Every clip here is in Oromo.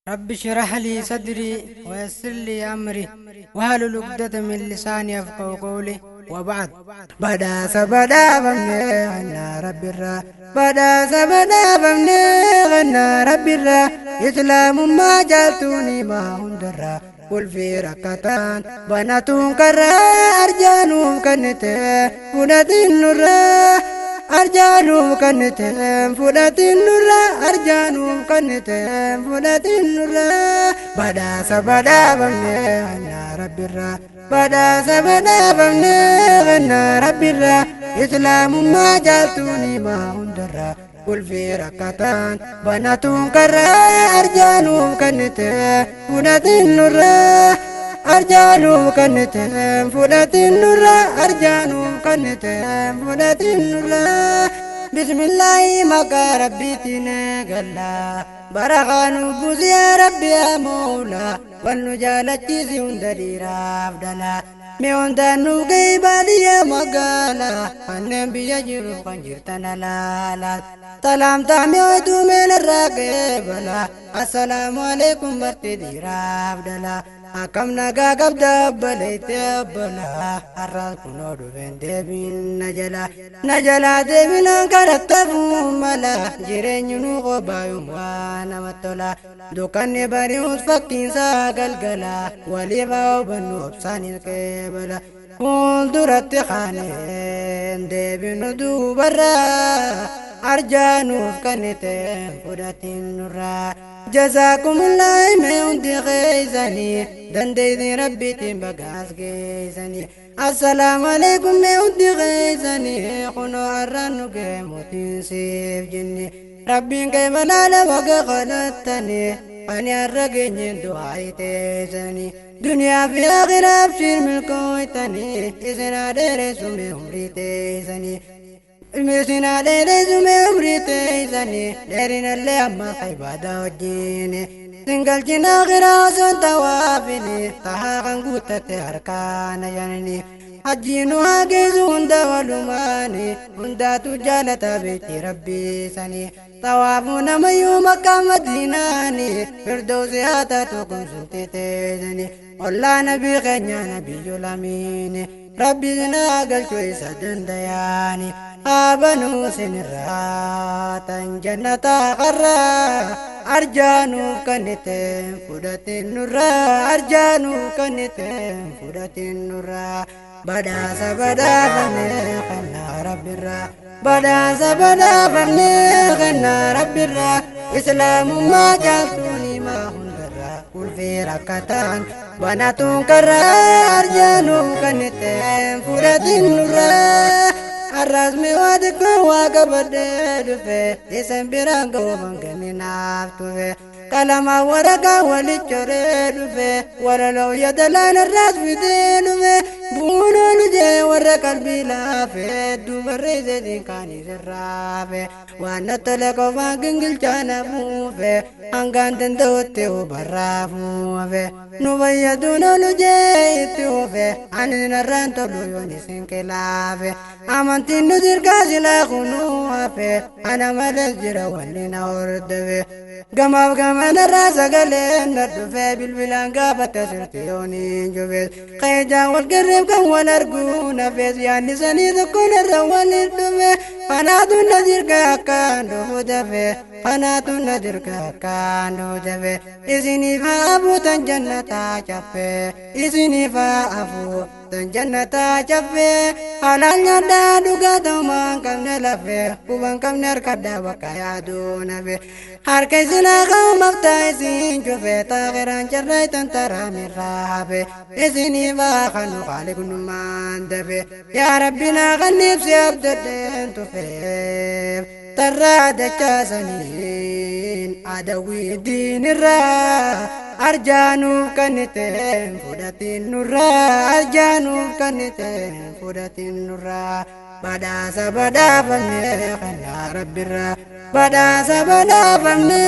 رب اشرح لي صدري ويسر لي أمري واحلل عقدة من لساني يفقهوا قولي وبعد. بدأ بدأ غنى ربي الرا، بدأ بدأ غنى ربي الرا، إسلام ما جالتوني ما هندرا قل في ركتان بناتون كرا أرجانو كنت فنتين نرا أرجانو كنت فنتين نرا أرجانو كنت فنتين نرا. بدا سبدا بمنا ربي الرا، بدا سبدا بمنا ربي الرا، إسلام ما جالتوني ما هندرا قل في ركتان بناتون كرا أرجانو كنت فنتين نرا أرجانو كنت فنتين نرا أرجانو كنت فنتين نرا. بسم الله مكا ربي تنقلا برخان بوز يا ربي يا مولا والنجالة سيون رافدلا ميون نوغي بالي مقالا النبي يجرو خنجرتنا لا لا سلام تامي من الراقبلا. السلام عليكم برتدي رافدلا akkam nagaa qabda abbaleetti abbalaa har'aas kunoo dhufeen deebiin na jala na jalaa deebinaan karattafuu mala jireenyi nu qophaa'uun waa namatti tola dukkanni bari'uus fakkiinsaa galgala waliif haa hubannu obsaanis qeebala fuulduratti kaaneen deebinu duubarraa arjaanuuf kanniteen fudhatiin nurraa. جزاكم الله ما يندي غيزني دندي ربي بقاس غيزني. السلام عليكم ما يندي غيزني خنو أرانو قيموتين سيف جني ربي كيف لا وقا غلطني أني أرقين دعاي تيزني دنيا في آخرة بشير ملكويتني إذن أدري سمي عمري تيزني مسنا ديري زمي عمري تيزني ديرنا اللي أما عبادة وجيني سنقل جنا غراس توافني تها قوتة أركان جنني حجينو هاجزون دولماني هندا تجالة بيت ربي سني طوافنا ميو مكة مديناني فردوسي هاتا تكون سنتي تيزني والله نبي غنيا نبي لاميني ربي زنا قل كويسة دندياني آبنو سنرا جنة غرا أرجانو كنتين فدتين نورا أرجانو كنتين فدتين نورا. بدا سبدا فني رب الرا، بدا سبدا فني رب الرا، إسلام ما جالتوني ما هندرا قل في ركتان بناتون كرا أرجانو كنتين فدتين نورا. الرزم وادك وقبل دفه اسم برانغو بنغني نافتوه قلم ورقة ولچره دفه ورلو يدلان الراس في دينه بونو نجي ورق البلافه دبر زدين كاني زرافه وانا تلقوا فاقنقل جانا بوفه انغان تندوتي وبرافوفه نبيدون نجي توفه عننا الران تلو يونسين كلافه أمنتي ندير قاسلا خنوفه أنا ملزجر ولنا وردفه قمام قمان الراس قلين ندفه بالبلان قابت سرتيوني جوفيس قيجا والقرب كان والأرقون فيس يعني سني ذكون الروال الدفه قناة النذير كان دفه قناة النذير كان دفه إذني فأبو تنجنة شفه إذني فأبو تنجنة شفه على اليدا دوغا دومان كم نلفه وبان كم نركدا وكايا دون harka isinaa qabu isin cufe taakhiraan jarraytan taraa mirraafe isinii baakanu qaaliqnummaan dafe yaa rabbi naa qanniibsi abdadheen tufeef tarraa dachaasaniin adawwii diinirraa arjaanuuf kanniteen fudhatiin nurraa arjaanuuf kanniteen fudhatiin nurraa. Badhaasa badhaafamne kannaa rabbirraa badhaasa badhaafamne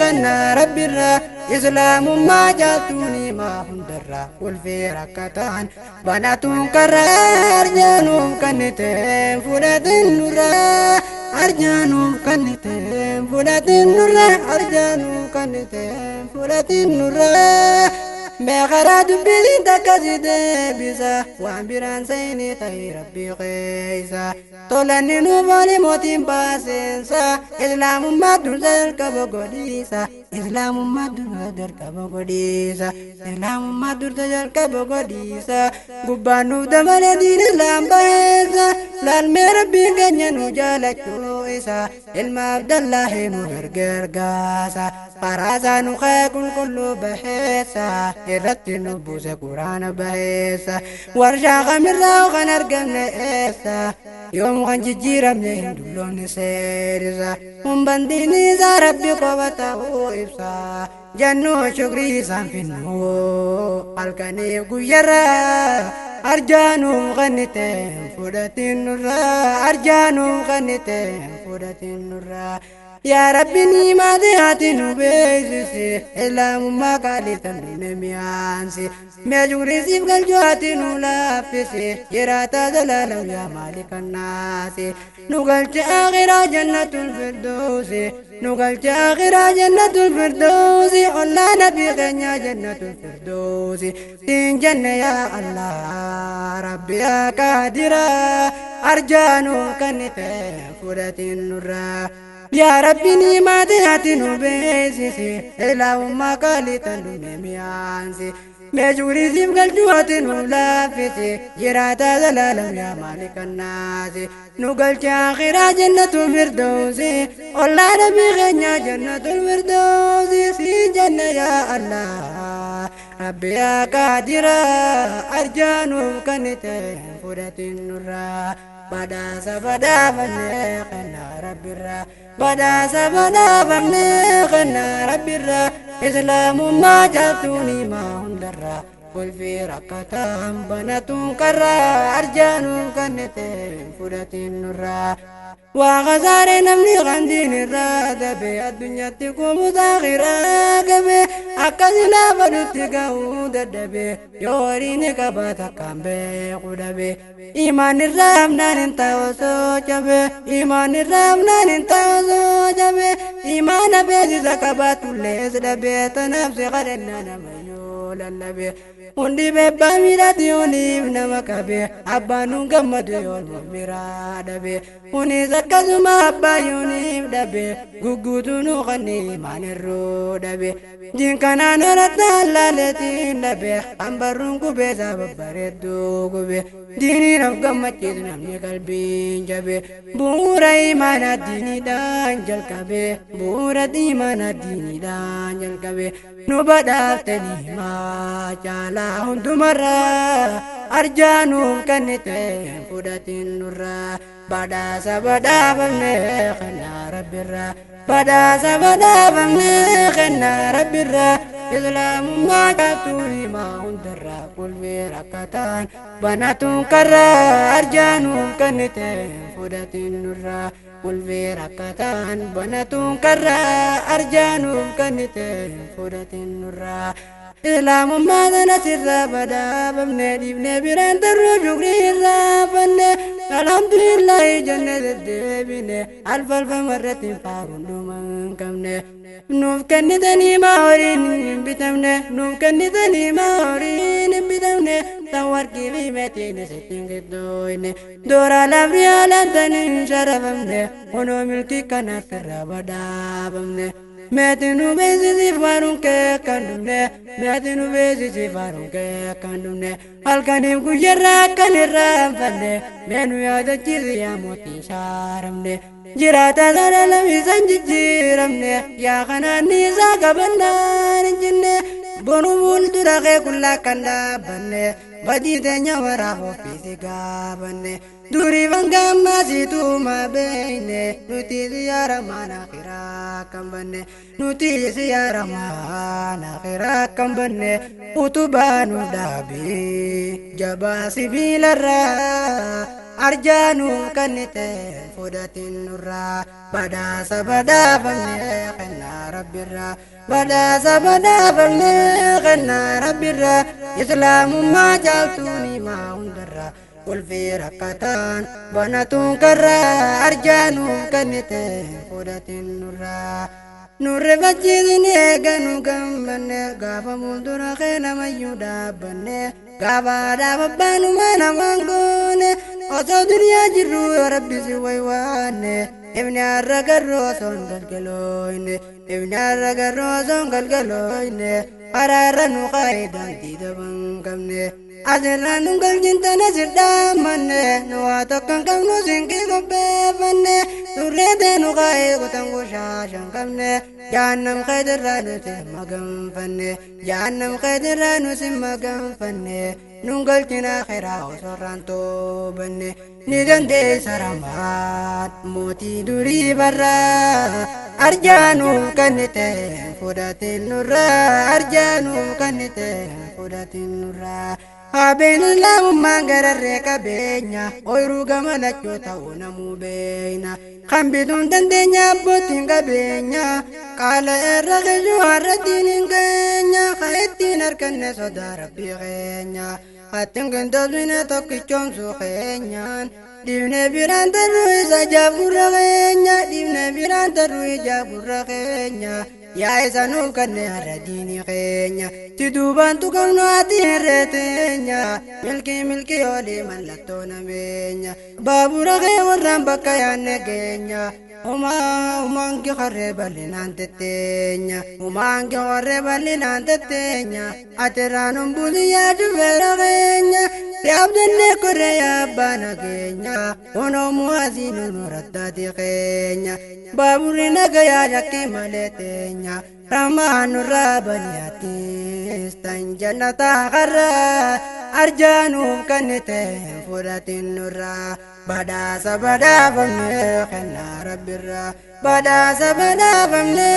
kannaa rabbirraa islaamummaa jaaltuuni maa hundarraa ulfee rakkataan banatuun karaa arjaanuuf kanniteen fudhatiin nurraa. Arjaanuuf kenniteen fudhatiin nurra, arjaanuuf kenniteen fudhatiin nurra. Meeqaraa dubbiin takka si deebisa, waan biraan sayinii ta'ii rabbii keessa. Tolanni nuuf ooli mootiin baaseensa, islaamummaa dursa jalqaba godhiisa. Islaamummaa dursa jalqaba godhiisa. Islaamummaa dursa jalqaba godhiisa. Gubbaan nuuf dabalee diin islaam baheessa. Laalmee rabbiin keenya nu jaalachuu isa. Ilma Abdallaahi nu erge ergaasa. Karaa nu kee qulqulluu baheessa. Irratti nu buuse quraana baheessa. Warshaa kamirraa kan argamne eessa? Yoom kan jijjiiramne hin dulloomne seerisa. Humbantiin isaa rabbi qofa ta'uu ibsa. Jannoo shukrii isaan finnuu halkaniif guyyarraa. Arjaanuuf kenniteen fudhatiin nurraa, arjaanuuf kenniteen fudhatiin nurraa. Yaa Rabbi, niimaati ati nu beeksisi, islaamummaa qaalii tan dhumne mi'aansi. Mee shukriisiif galchuu ati nu laaffisi, jiraata zalaalam yaa maalikan naasi. Nu galche akhiraa jannatul firdoosi, nu galche akhiraa jannatul firdoosi, ollaa nabii keenya jannatul firdoosi. Siin jenne yaa Allah Rabbi yaa qaadira, arjaanuuf kenniteen fudhatiin nurraa. Yaa Rabbi, niimaati ati nu beeksisi, islaamummaa qaalii tan dhumne mi'aansi. Mee shukriisiif galchuu ati nu laaffisi, jiraata zalaalam yaa maalikan naasi. Nu galche akhiraa jannatul firdoosi, ollaa nabii keenya jannatul firdoosi. Siin jenne yaa Allah Rabbi yaa qaadira, arjaanuuf kenniteen fudhatiin nurraa. Badhaasa badhaafamne kennaa rabbirraa, badhaasa badhaafamne kennaa rabbirraa. Islaamummaa caaltuun himaa hundarraa, kolfii rakkataan banatuun karraa, arjaanuuf kenniteen fudhatiin nurraa. Waa khasaare namni qandiin irraa dabe, addunyaatti kumus akhiraa gabe. Akkasi laafa nutti ga'uu dadhabe, yoo horiin qabaata akkaan beeku dhabe. Imaan irraa hafnaan hin ta'u osoo cabe, imaan irraa hafnaan hin ta'u osoo cabe. Imaana beeksisa qabaatullees dhabe, tanaaf si kadhannaa namayyuu lallabe. Hundi beebbaa miidhati yooniif nama qabe, abbaan nun gammadu yoon biraa dhabe. Kunis akkasuma abbaa yooniif dhabe, gugguutuu nu kanni imaan irruu dhabe. Diin kanaan horatta allaaleetiin dhabe, kan barruun gubeesaa babbareedduu gube. Diiniin of gammachiisu namni qalbiin jabe, bu'uura imaanaa diiniidhaan jalqabe, bu'uura imaanaa diiniidhaan jalqabe. Nu badhaaftanii himaa caalaa hundumarraa, arjaanuuf kenniteen fudhatiin nurraa. Badhaasa badhaafamne kennaa rabbirraa, badhaasa badhaafamne kennaa rabbirraa. Islaamummaa caaltuu himaa hundarraa, qulfii rakkataan banatuun karraa, arjaanuuf kenniteen fudhatiin nurraa. Qulfii rakkataan banatuun karraa, arjaanuuf kenniteen fudhatiin nurraa. Islaamummaa sana sirraa badhaafamne, dhiifne biraan tarruu shukrii irraa fanne. Alhamdulillahi jenne deddeebine, alfalfama irratti faaruun dhuma hin qabne. Nuuf kennitanii maa horiin hin bitamne, nuuf kennitanii maa horiin hin bitamne. Tan warqii fi meetiin isitti hin qixxooyne, doora lafri haalaan tan hin sharafamne, kunoo milkii kanaaf irraa badhaafamne. Meeti nu beeksisiif faaruun kee kan dhumne, meeti nu beeksisiif faaruun kee kan dhumne. Halkaniif guyyarraa akkan irraanfanne, mee nu yaadachiisi yaa mootii shaaramne. Jiraata sana lamisan jijjiiramne, yaa kanaan isaa qabannaan hin jinne. Boru fuuldura kee qullaa kan dhaabbanne, badii teenya waraaf ofiisi gaafanne. Durii bangaammaa siituuma beeyne, nuti siyaara mana akiraa kan banne, nuti siyaara mana akiraa kan banne. Utubaa nu dhaabii jabaa sibiilarraa, arjaanuu kennite fudhatiin nurraa. Badhaasa badhaafamne kennaa rabbirraa, badhaasa badhaafamne kennaa rabbirraa. Islaamummaa caaltuun himaa hundarraa, Ulfii rakkataan banatuun karraa arjaanuuf kennite fudhatin nurraa. Nurre fachiisin eega nu gammanne gaafa fuuldura kee namayyuu dhaabbanne gaafa dhaababbaanuma namaan goone osoo duniyaa jirru yoo rabbi si waywaanne ifni har'a garuu osoo hin galgalooyne ifni har'a garuu osoo hin galgalooyne karaarra nu kaa'ee daandii daban qabne. Asirraa nu galchin tana sirdaamanne nu waa tokko hin qabnu sinqii qopheeffanne turreetee nu kaa'ee kutan goshaasha hin qabne jahannam keetirraa nuti maganfanne jahannam keetirraa nuti maganfanne nun galchin akhiraa osoo irraan toobanne ni dandeessa ramaan mootii durii barraa arjaanuuf kennite fudhatin nurraa arjaanuuf kennite fudhatin nurraa. Habeen islaamummaan gararree qabeenya ooyiruu gama lachuu ta'uu namuu beeyna. Kan bituun dandeenya abbootiin qabeenya qaala irra qisuu har'attiin hin keenya kan ittiin arganne sodaa rabbii keenya. Hattiin qindoomsine tokkichoomsuu keenyaan dhiifne biraan tarruu isa ijaaf gurra keenya dhiifne biraan tarruu ijaaf gurra keenya. Yaa isa nuuf kenne har'a diinii keenya si duubaan tuqamnu ati hirree teenya milkii milkii olii mallattoo nameenya baabura kee warraan bakka yaanne geenya Umaa umaan ki harree bal'inaan tetteenya umaan ki harree bal'inaan tetteenya ati raanun buusi yaa shufeera keenya yaabdannee korree yaa abbaa nageenya kunoo mu'aasii nu raddaati keenya baaburri nagayaa shakkii malee teenya ramaan nurraa baniyaattis tan jannataa karraa arjaanuuf kennite fudhatin nurraa badhaasa badhaafamne kennaa rabbirraa badhaasa badhaafamne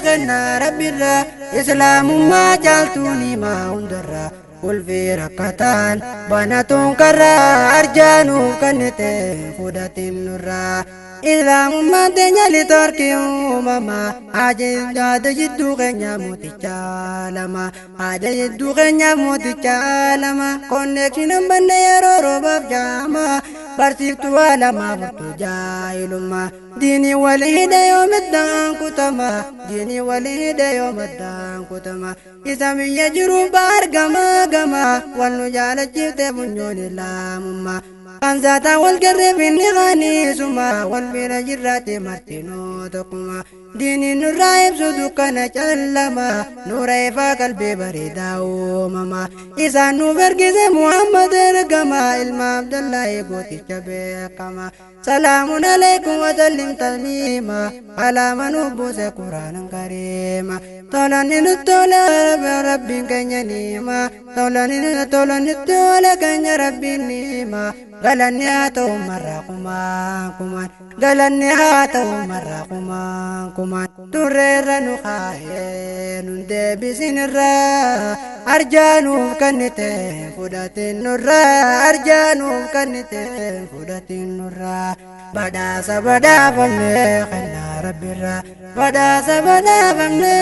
kennaa rabbirraa islaamummaa caaltuun himaa hundarraa ulfii rakkataan banatuun karraa arjaanuuf kennite fudhatin nurraa. Islaamummaan teenya litorkii uumamaa haja jidduu keenya mooticha lama haja jidduu keenya mooticha lama konneekshinan banne yeroo roobaaf jaama barsiiftuu waa lama furtuu jaahilummaa diinii walii hidhe yoo middaan kutama diinii walii hidhe yoo maddaan kutama isa biyya jiru baargama gama wal nu jaalachiifte funyoon islaamummaa. Kan zaataa wal garreef inni qaaniisuma wal bira jirraate martinuu tokkuma diiniin nurraa ibsu dukkana callama nuura ifaa qalbii bareedaa uumama isaan nuuf ergise Muhammad ergama ilma Abdullaahi gooticha beekama salaamun alaikum wa sallim tasliima kalaama nuuf buuse quraanan kariima tolanni nu tola rabbiin keenya niima tolanni tolanni tola keenya rabbiin niima galanni haa ta'u marraa kumaan kumaan galanni haa ta'u marraa kumaan kumaan turreerra nu kaa'ee nun deebisin irraa arjaanuuf kennite fudhatin nurraa arjaanuuf kennite fudhatin nurraa badhaasa badhaafamne kennaa rabbirraa badhaasa badhaafamne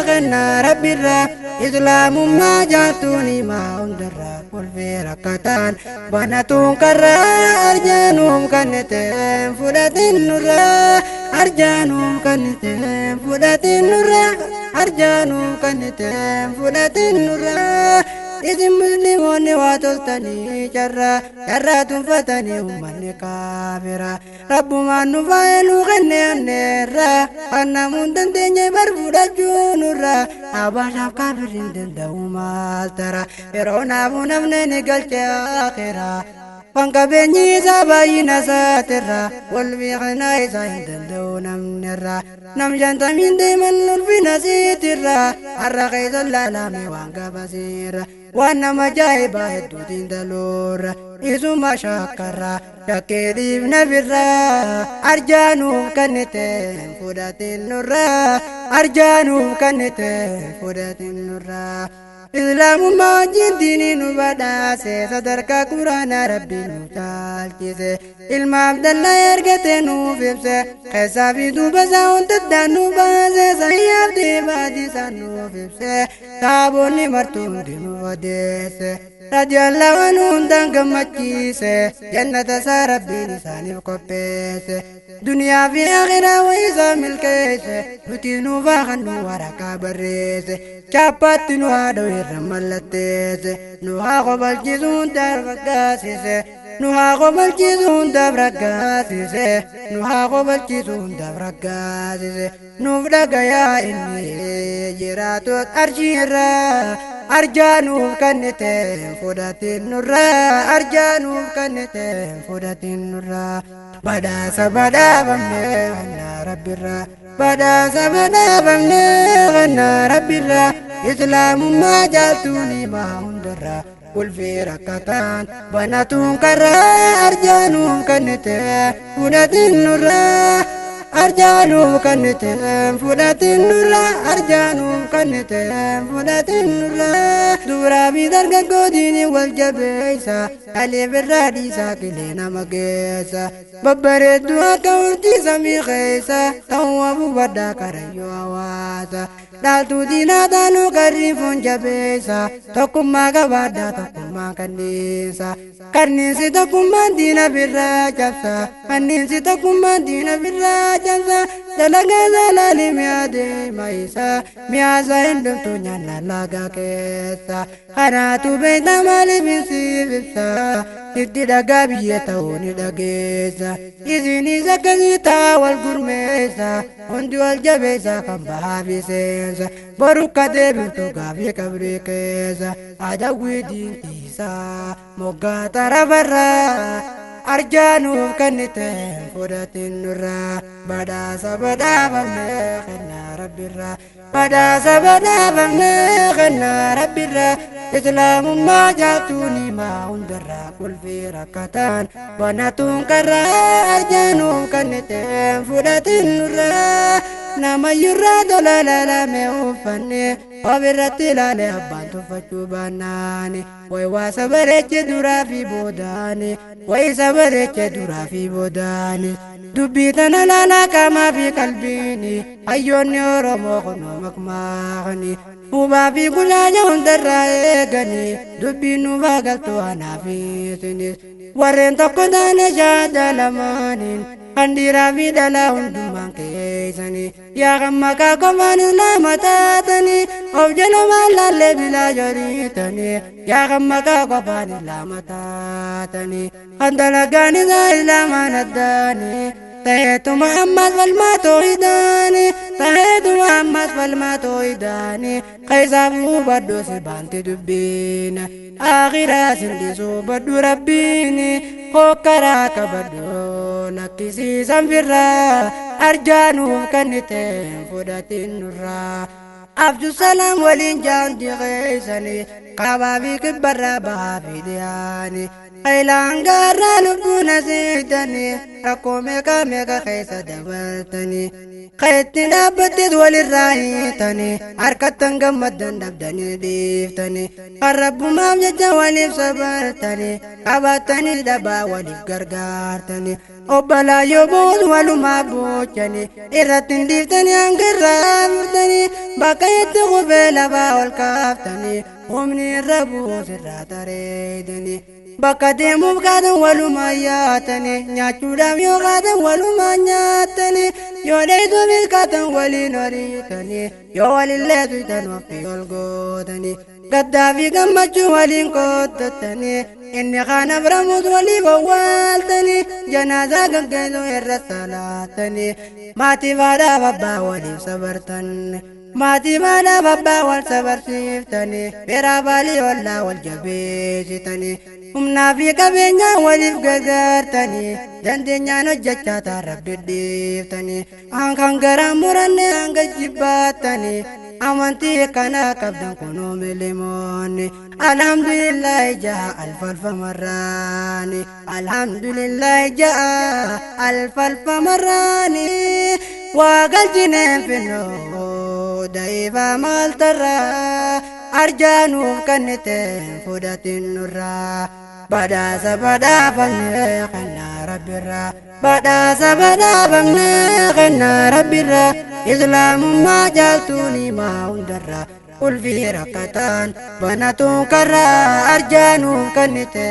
kennaa rabbirraa islaamummaa jaaltuun himaa hundarraa kolfee rakkataan banatuun karraa arjaanuuf kennite fudhatin nurraa arjaanuuf kennite fudhatin nurraa arjaanuuf kennite fudhatin nurraa isin musliimoonni waa toltanii carraa carraa tunfatanii uummanni kaafira rabbumaan nu faayee nu kenne anneerra kan namuun dandeenye bar fudhachuu nurra abaashaaf kaafirri hin danda'u maal tara yeroo naafuu namni ni galche akira kan qabeenyi isaa baay'ina isaatirra wal beekanaa isaa hin danda'u namnirra nam shantamiin deeman ulfina siitirra har'a keessa laalame waan gabasiirra waan nama ajaa'ibaa hedduutiin daloorra isuma shakkarra shakkee dhiifna birra arjaanuuf kennite fudhatin nurra arjaanuuf kennite fudhatin nurra. Islaamummaa wajjin diinii nu badhaase, sadarkaa quraanaa rabbiin nu caalchise. Ilma Abdallaa ergate nuuf ibse, keessaa fi duuba isaa hunda addaan nu baase, sayyaaf deebaati isaan nuuf ibse, saabonni martuu hundi nuuf odeesse. Radiyallahu anhu hundaan gammachiise, jannata isaa rabbiin isaaniif qopheesse. Duniyaa fi akhiraa wa isaa milkeesse, nuti nuufaa kan nu waraqaa barreesse. Chaappaatti nu haadha irra mallatteesse, nu haa qobalchiisu hundaaf raggaasise. Nu haa qobalchiisu hundaaf raggaasise. Nu haa qobalchiisu hundaaf raggaasise. Nuuf dhagayaa inni jiraatu arshii irraa. Arjaa nuuf kennite fudhatiin nurraa. Arjaa nuuf kennite fudhatiin nurraa. Badhaasa badhaafamne kennaa rabbirraa. Badhaasa badhaafamne kennaa rabbirraa. Islaamummaa jaaltuun himaa hundarraa. Ulfii rakkataan banatuun karraa, arjaa nuuf kennite fudhatiin nurraa. Arjaa nuuf kennite fudhatiin nurraa. Arjaa nuuf kennite fudhatiin nurraa. Duraa fi dargaggootiin wal jabeessa, alii birraa dhiisaa qilee nama geessa. Babbareedduu akka urjii samii keessa, ta'uu hubadhaa karayyoo hawaasa. Dhaaltuu diinaa taanuu qarriin foon jabeessa, tokkummaa qabaadhaa tokkummaa kanniisa. Kanniisi tokkummaan diina birraa cabsa, kanniisi tokkummaan diina birraa cabsa. Dalagaa saalaalii mi'a deema isa, mi'aasa hin dhumtu nyaanna lagaa keessa. Kanaatu beekta maaliif hin siif ibsa, itti dhagaa biyya ta'uu ni dhageessa. Isinis akkasii ta'a wal gurmeessa, hundi wal jabeessa kan bahaa fi seensa. Boru akka deebiftu gaafii qabrii keessa, adawwii diintiisaa moggaa tarafarraa. Arjaa nuuf kennite fudhatiin nurraa. Badhaasa badhaafamne kennaa rabbirraa. Badhaasa badhaafamne kennaa rabbirraa. Islaamummaa jaaltuun himaa hundarraa. Qulfii rakkataan banatuun karraa, arjaa nuuf kennite fudhatiin nurraa. Namayyurraa tola laalame uffanne, ofirratti ilaale abbaan tuffachuu baannaani. Way waasa bareeche duraa fi boodaani, way isa bareeche duraa fi boodaani. Dubbii tana laalaa qaamaa fi qalbiini, hayyoonni Oromoo kunoo makmaakani. Hubaa fi gulaaja hundarraa eeganii, dubbiin nuufaa galtuu anaa fi isinis. Warreen tokko taane shaada lamaaniin, kan dhiiraa fi dhalaa hundumaan keessanii. Yaa kan maqaa qofaan islaama taatanii, of jala maallallee bilaa joriitanii. Yaa kan maqaa qofaan islaama taatanii, kan dalagaan isaa islaamaan addaanii. Ta'eetuma ammas falmaa tooyidaani, ta'eetuma ammas falmaa tooyidaani. Keessaaf hubadhu si baanti dubbiin, akhiraa sindisuu badhu rabbiin. Hokkaraa qabadhu lakkisiisan firraa, arjaa nuuf kennite fudhatiin nurraa. Abdu salaam waliin jaanti keessanii, kaabaa fi kibbarraa bahaa fi dhiyaani. Qeelaan gaarraa lubbuun asiitanii, rakkoo meeqa meeqa keessa dabartanii. Keetti dhaabbatteet walirraa hiitanii, harkattan gammaddan dhabdanii dhiiftanii. Kan rabbumaaf jecha waliif sabartanii, qabaatanii dhabaa waliif gargaartanii. Obbolaa yoo boos walumaa boochanii, irratti hin dhiiftanii hanga irraa murtanii. Bakka itti qubee lafaa ol kaaftanii, humni irra buus irraa tareedanii. Bakka deemuuf kaatan walumaa yaatanii, nyaachuudhaaf yoo kaatan walumaa nyaatanii. Yoo dheeduufis kaatan waliin horiitanii, yoo walillee tuytan ofii ol gootanii. Gaddaa fi gammachuu waliin qooddatanii, inni kaan abramuus waliif owwaaltanii, janaazaa gaggeessuu irra salaatanii. Maatii haadhaaf abbaa waliif sabartan, maatii haadhaaf abbaa wal sabarsiiftanii, firaa baalii ollaa wal jabeessitanii. Humnaa fi qabeenyaa waliif gargaartanii, dandeenyaan hojjechaa taan rabbi dhiiftanii. Kan garaa muranne hanga jibbaattanii, amantii kana qabdan kunoo milimoonni. Alhamdulillahi ja'a alfalfamarraani, alhamdulillahi ja'a alfalfamarraani. Waa galchineen finnoo da'iifaa maal tarraa. Arjaanuuf kennite fudhatin nurraa. Badhaasa badhaafamne kennaa Rabbirraa. Badhaasa badhaafamne kennaa Rabbirraa. Islaamummaa jaaltuun himaa hundarraa. Ulfii rakkataan banatuun karraa arjaanuuf kennite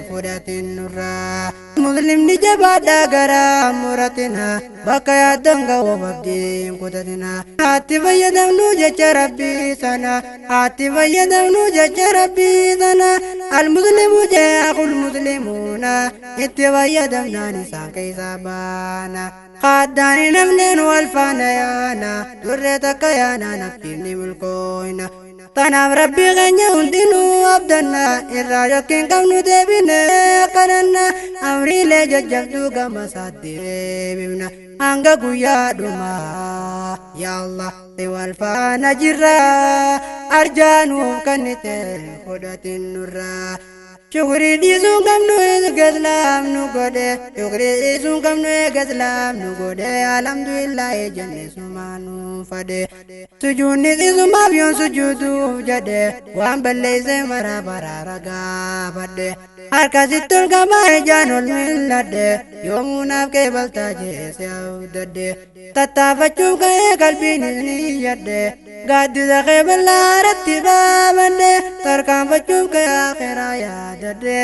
fudhatin nurraa. Muslimni jabaadhaa garaa muratina bakka yaaddan ga'uuf abdiin kutatina. Haatti fayyadamnu jecha Rabbii sana, haatti fayyadamnu jecha Rabbii sana. Almuslimu jeequl muslimuuna itti fayyadamnaan isaan keessaa baana. Qaaddaani namni nu wal faana yaana durree takka yaana naftiifni milkooyna. Tanaaf Rabbii keenya hundinuu abdanna irraa yookiin qabnu deebine kadhanna amriilee jajjabduu gama isaatti deebifna hanga guyyaa dhumaa. Yaa Allah si wal faana jirra arjaanuuf kennite fudhatin nurraa. Shukrii dhiisuun qabnu eega islaam nu godhe, shukrii dhiisuun qabnu eega islaam nu godhe, alhamdulillaahi jenne sumaa nu fadhe. Sujuudni isumaaf yoon sujuuduuf jedhe, waan balleeyse mara baraara gaafadhe. Harkasitti ol qabaa ijaan ol mil'adhe, yoomuu naaf qeebaltaa jeese abdadhe. Tattaafachuuf ka'ee qalbiin niyyadhe, gaaddisa kee bal'aa irratti baafadhe. Tarkaanfachuuf ka'ee akhiraa yaadadhe,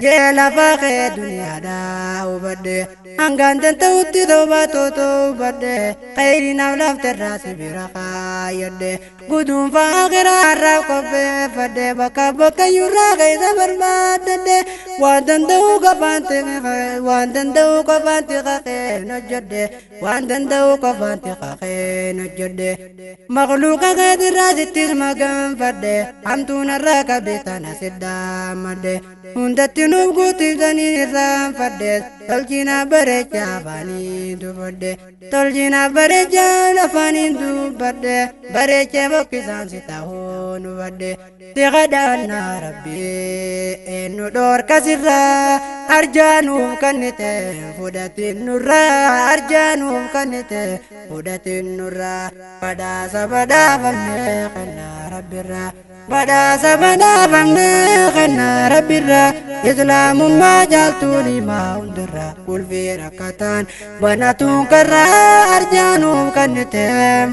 jee lafaa kee duniyaadhaa hubadhe. Hangaan danda'utti toobaa tootobadhe, khayrii naaf laafterraa si bira kaayyadhe. Guduunfaa akhiraa har'aaf qopheeffadhe, bakka bakkayyuurraa keessa barbaaddadhe. Waan danda'u qofaan waan danda'u qofaan tiqaqeen hojjedhe, waan danda'u qofaan tiqaqeen hojjedhe. Makhluuqa keetirraa sittis maganfadhe, hamtuun irraa qabe tana siddaammadhe. Hundatti nuuf guutisanii irraanfadhe, tolchina bareecha afaanii dubbadhe. Tolchina bareecha afaanii dubbadhe, bareechee bokkisaan si ta'uu hubadhe. Si kadhannaa Rabbii eenyu dhoorka sirraa arjaanuuf kennite fudhatin nurraa, arjaanuuf kennite fudhatin nurraa. Badhaasa badhaafamne kennaa Rabbirraa. Badhaasa badhaafamne kennaa Rabbirraa. Islaamummaa jaaltuun himaa hundarraa. Ulfii rakkataan banatuun karraa arjaanuuf kennite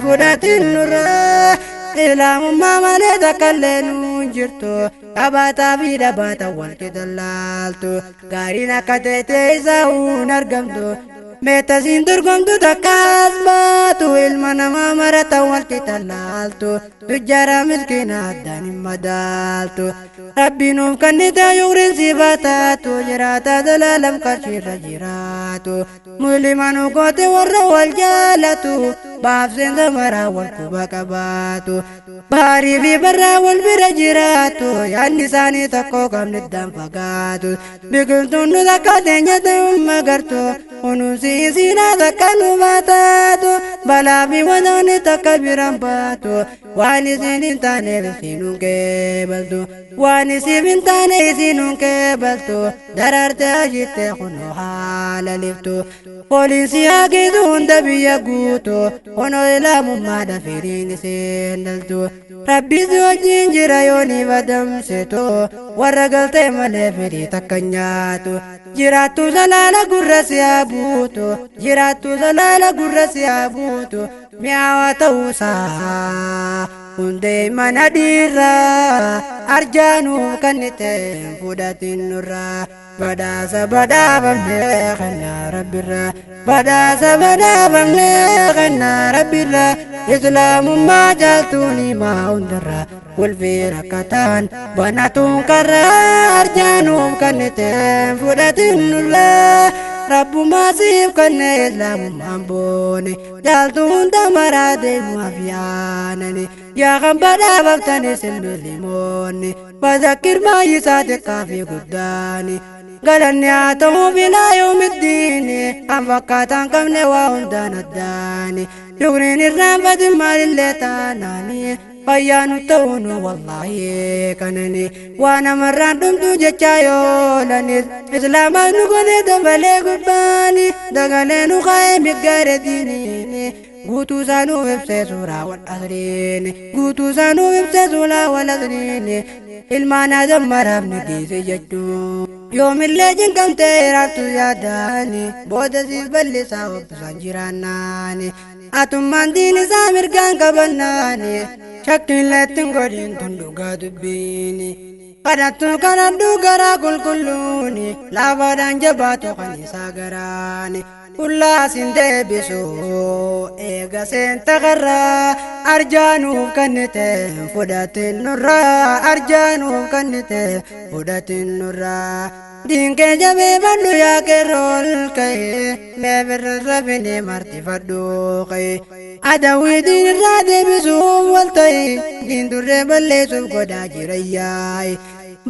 fudhatin nurraa. Islaamummaa malee takkallee nuun jirtu, qabaataa fi dhabaata wal qixa laaltu. Gaariin akka teete isaa huun argamtu. Meetasiin dorgomtu takkaas baatu, ilma namaa marata wal qixa laaltu. Tujjaara miskiina addaan hin madaaltu. Rabbiin nuuf kennite yuqriin si baataatu, jiraata zalaalam qarshiirra jiraatu. Muslima nu goote warra wal jaalatu, baafseensa maraa wal quba qabaatu. Baarii fi barraa wal bira jiraatu, yaadni isaanii tokko qabni iddaan fagaatu. Biqiltuun nu takka teenya ta'uun magartu, kunuunsi isiinaa takka nu baataatu. Balaa fi wantoonni takka biraan baatu, waan isin hin taaneef isinuun qeebaltu. Waan isiif hin taane isinuun qeebaltu, daraarte ajitte kunoo haala liftu. Pooliisii hagiitu hunda biyya guutu, kunoo islaamummaadha firiin isiin dhaltu. Rabbi si wajjin jira yoo ni badamsitu, warra galtee malee firii takka nyaatu. Jiraattu salaala gurra si haa buutu, jiraattu salaala gurra si haa buutu. Mi'aawaa ta'uusaa hundee mana dhiirraa arjaanuuf kennite fudhatin nurraa. Badhaasa badhaafamne kennaa Rabbirraa. Badhaasa badhaafamne kennaa Rabbirraa. Islaamummaa jaaltuun himaa hundarraa. Ulfii rakkataan banatuun karraa arjaanuuf kennite fudhatin nurraa. Rabbumaa siif kenne islaamummaan boone, jaaltu hunda maraa deemuuf yaanani. Yaa kan badhaafamtani simbirrimoonni, fazakkir baay'isaa xiqqaa fi guddaani. Galanni haa ta'uu bilaa yoomiddiini, kan fakkaataan qabne waa hundaan addaani. Shukriin irraanfatin maalillee taanaani, fayyaa nu ta'uun wallaahi kanani. Waa namarraan dhumtu jechaa yoolanis, islaamas nu godhe dabalee gubbaani, dagalee nu kaa'ee miggaare diiniini. Guutuu isaanuu ibsee suuraa wal asriin guutuu isaanuu ibsee suuraa wal asriin ilmaan Aadam maraaf ni dhiise jechuun yoomillee jinqamtee raartu yaadaani booda siif bal'isaa obbisaan jiraannaani atummaan diin isaa mirgaan qabannaani shakkiin leettiin godhin tun dhugaa dubbiini. Kadhattu kadhadhu garaa qulqulluuni laafaadhaan jabaatu kan isaa garaani qullaasin deebisu eega seenta karraa arjaanuuf kennite fudhatin nurraa arjaanuuf kennite fudhatin nurraa. Diinkee jabeeffadhu yaa qeerroo ol ka'e mee birra rabini martifadhu ka'e adawwii diin irraa deebisuuf wal ta'e diin durree balleessuuf godhaa jira yaa'i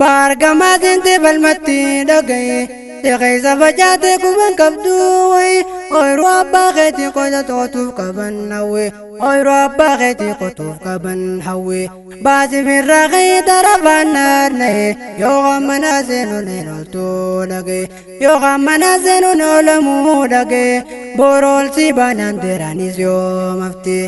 baargamaa seentee balmatti dhaga'e Tekeessa facaatee quban qabdu wayi ooyiruu abbaa keetii qola tootuuf qaban hawwe ooyiruu abbaa keetii qotuuf qaban hawwe baasii firraa ka'ee tarafaan naanna'e yookaan mana seenuun hin ooltu dhaga'e yookaan mana seenuun oolamuu dhaga'e boroolsi baanaan deeraanis yoomafti.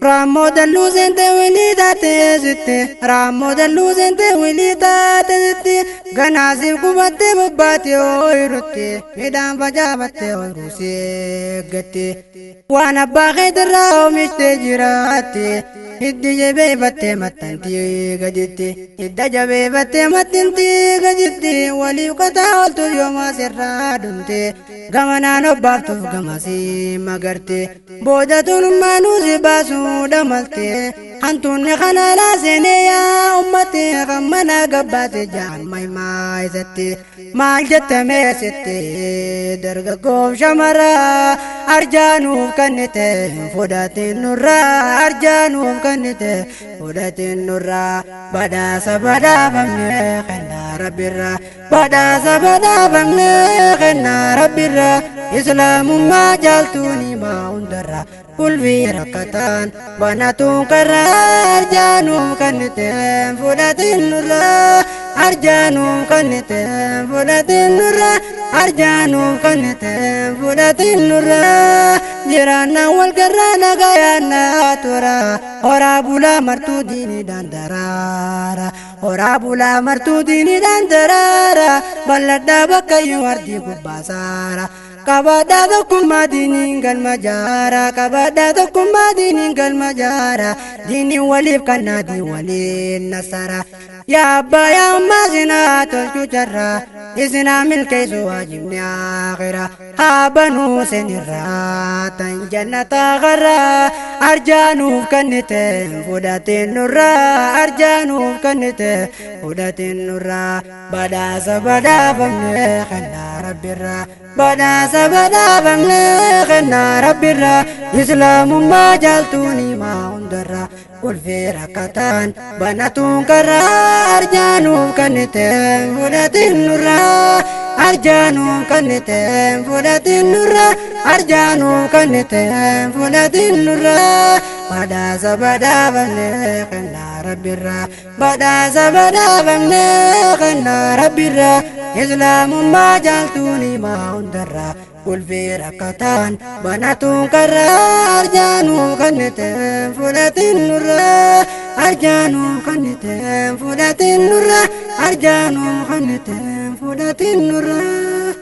Raammoo dalluu seentee wilii taatee sitti raammoo dalluu seentee wilii taatee sitti ganaasiif qubattee bobbaatee ooyirutti midhaan facaafattee ooyiruu seeggatti waan abbaa keetirraa oomishtee jiraatti hiddi jabeeffattee maxxantii gaditti hidda jabeeffattee maxxantii gaditti waliif qotaa ooltu yooma sirraa dhumte gamanaan obbaaftuuf gamasii magarte booda tunummaanuu si baasuu dhamalte hantuunni kana laaseenee yaa ummate kan mana gabbaate jaan maimaa isatti maal jettamee sitti dargaggoof shamara arjaanuuf kennite fudhatin nurraa arjaanuuf kennite fudhatin nurraa badhaasa badhaafamne kennaa rabbirraa badhaasa badhaafamne kennaa rabbirraa islaamummaa jaaltuun himaa hundarraa Ulfii rakkataan banatuun karaa arjaanuuf kennite fudhatin nurraa arjaanuuf kennite fudhatin nurraa arjaanuuf kennite fudhatin nurraa jiraannaan wal garraa nagayaannaa tura horaa bulaa martuu diiniidhaan daraara horaa bulaa martuu diiniidhaan daraara bal'adhaa bakkayyuu ardii gubbaasaara. Qabadhaa tokkummaa diiniin galma jaara qabadhaa tokkummaa diiniin galma jaara diiniin waliif kannaa diin waliin nasara yaa abbaa yaa ammaa sinaa tolchuu carraa isinaa milkeessu waajibni aakhira haa banuu sinirraa tan jannataa garraa arjaanuuf kennite fudhatiin nurraa arjaanuuf kennite fudhatiin nurraa badhaasa badhaafamne kennaa rabbirraa badhaasa badhaafamne kennaa rabbirraa islaamummaa jaaltuun himaa hundarraa ulfee rakkataan banatuun karaa arjaanuuf kennite fudhatin nurraa arjaanuuf kennite fudhatin nurraa arjaanuuf kennite fudhatin nurraa badhaasa badhaafamne kennaa rabbirraa badhaasa badhaafamne kennaa rabbirraa islaamummaa jaaltuun himaa hundarraa ulfee rakkataan banatuun karaa arjaanuuf kennite fudhatin nurraa arjaanuuf kennite fudhatin nurraa arjaanuuf kennite fudhatin nurraa.